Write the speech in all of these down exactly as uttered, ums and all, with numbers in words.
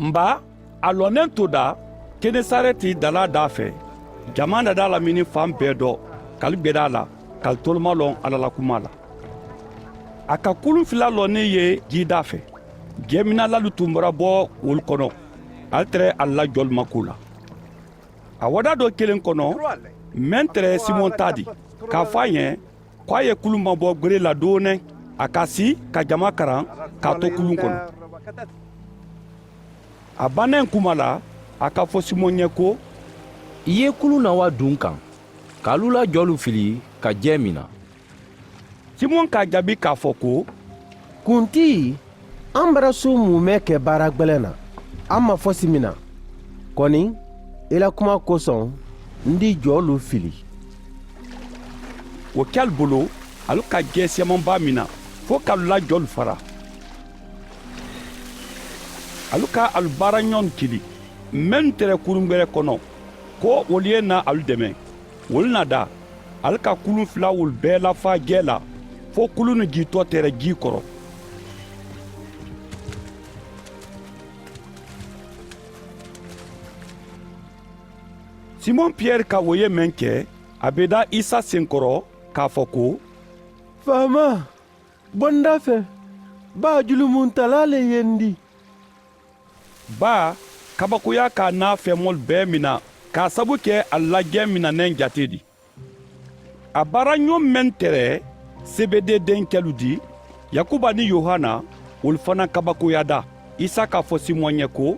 M̀ baa, a loneŋ to daa kenesareti dalaa daa fee, jamaa na daa lamini faŋ bee do ka ali gbedaa la ka ali tolomaloŋ alla la kumaa la. A ka kuluŋ fila loŋ ne ye jii daa fee, jeeminalaalu tumbura bo wolu kono. Ali tere ali la joolu ma kuu la. A wadaa doo keleŋ kono, meŋ tere simoŋ taadi, ka a fo a ye ko a ye kuluŋ maboo gbere la dooneŋ, a ka a sii ka jamaa karaŋ ka a to kuluŋ kono. A baneŋ kuma la, a ka fo simoŋ ye ko, i ye kuluŋ na waa duŋ kaŋ ka alu la joolu fili ka jeemina. Simoŋ ka a jaabi ka a fo ko, kuntii, an bara suu muumee ke baara gbeleŋ na, an ma fosi mina. Koni, i la kumaa kosoŋ, n di joolu fili. Wo ke ali bulu, alu ka jee seemanbaa mina fo ka alu la joolu fara. Alu ka alu baarañoŋ kili mennu tere kuruŋ gbere kono, ko wolu ye naa alu demeŋ. Wolu na daa, ali ka kuluŋ filawolu bee lafaa jee la fo kuluŋ ni jii to tere jii koro. Simoŋ piyeri ka wo ye meŋ ke, a be daa isa senkoro ka a fo ko, faamaa, bo n daa fe, baa julumuntalaa le ye n dii. Baa, kabakoyaa ka a naa feemoolu bee mina ka a sabu ke ali la jee minaneŋ jatee di. A baarañoŋ meŋ tere sebede denkelu di, yakuba niŋ yohana, wolu fanaa kabakoyaata. Isa ka a fo simoŋ ye ko,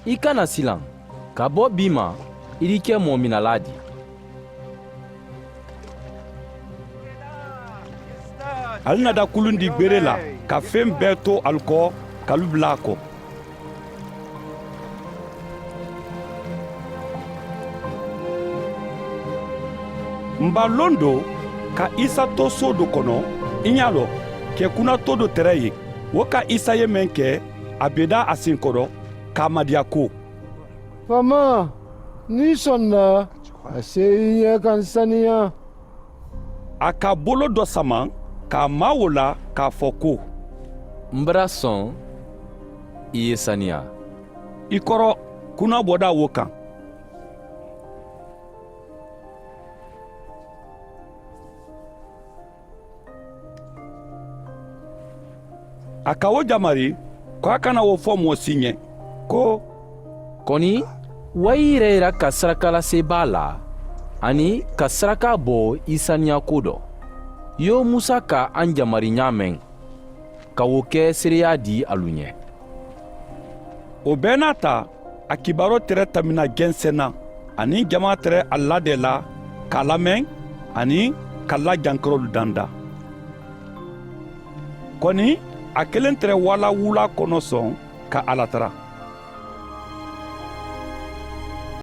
i kana silaŋ, ka bo bii ma i di ke moo minalaa di. Ali na da kulundi gbere la ka feŋ bee to ali ko, ka alu bula a ko. M̀ baa londo ka isa to soodo kono, i ñaa lo, ke kuna toodo tere ye. Wo ka isa ye meŋ ke, a be daa a siŋ kono, ka a madiya ko, faamaa, niŋ i sonda, a seyi i ñee kaŋ saniyaa. A ka a bolo do sama ka a maa wo la ka a fo ko, m̀ bara soŋ i ye saniyaa. I koro, kuna bodaa wo kaŋ. A ka wo jamari, ko a kana wo fo moo si ñe, ko, koni, wa i yirayira ka sarakalaseebaa laa, aniŋ ka sarakaa bo i saniyaa kuwo do. Yoo musa ka a n jamari ñaameŋ, ka wo ke seereyaa dii alu ñe. Wo bee naata, a kibaaroo tere tamina jenseŋ na, aniŋ jamaa tere ali la dee la, ka a lameŋ, aniŋ ka ali la jankaroolu dandaa. Koni, a keleŋ tere waalaa wulaa kono soŋ ka alatara.